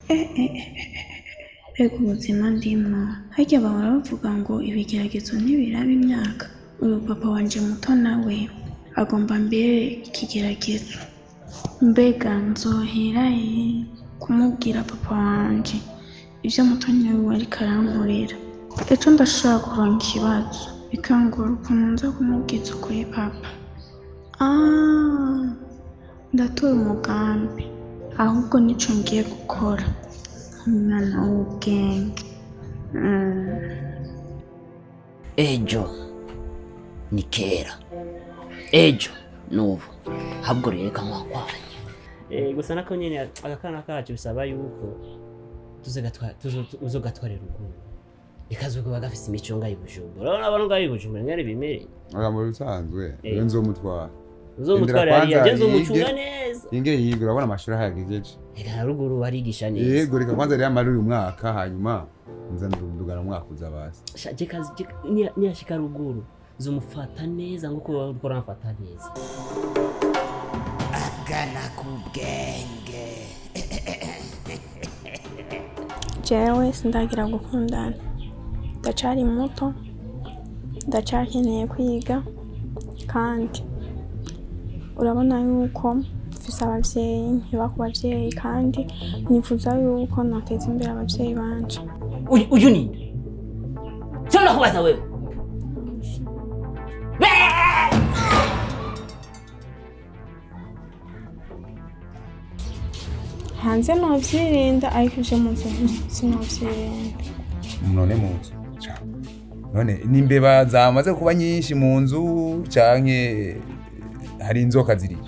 Eh, eh, eh, mbega ubuzima ndimwo! Harya bahora bavuga ngo ibigeragezo ntibiraba imyaka. Uyu papa wanje muto nawe agomba ambere ikigeragezo. Mbega nzohera he kumubwira papa wanje ivyo mutonya wiwe ariko arankorera? Ejo ndashobora kuronka ikibazo bikangora ukuntu nza kumubwiza ukuri papa. Ah, ndatoye umugambi, ahubwo nico ngiye gukora nk'umwana w'ubwenge. Ejo ni kera, ejo n'ubu, ahubwo rero reka nkwakwanya. Gusa nako nyene agakana kacu bisaba yuko uzogatwarira ruguru, ikazokuba gafise imico ngaho i Bujumbura. Urabona abantu ngaho i Bujumbura ingene bimereye. Oya, mu bisanzwe Eh. iyo nzomutwara. Uzomutwara Indira hariya kwanza je nzomucunga yige. neza. Inge yiga, urabona amashuri ahayagejeje. Eka, na ruguru barigisha neza. Yego, reka kwanza rero amara uyu mwaka, hanyuma nza ndugana umwaka uza basi. Sha, je kazi niyashika ruguru zomufata neza nkuko uriko uramfata neza. Agana ku bwenge. Jewe sindagira gukundana, ndacari muto, ndacakeneye kwiga, kandi urabona yuko mfise abavyeyi, nkiba ku bavyeyi, kandi nifuza yuko noteza imbere abavyeyi banje. Uyu ninde? Sio, nakubaza wewe. Hanze novyirinda, ariko ivyo mu nzu sinovyirinda. None mu nzu ca, none n'imbeba zamaze kuba nyinshi mu nzu, canke hari inzoka ziriyo?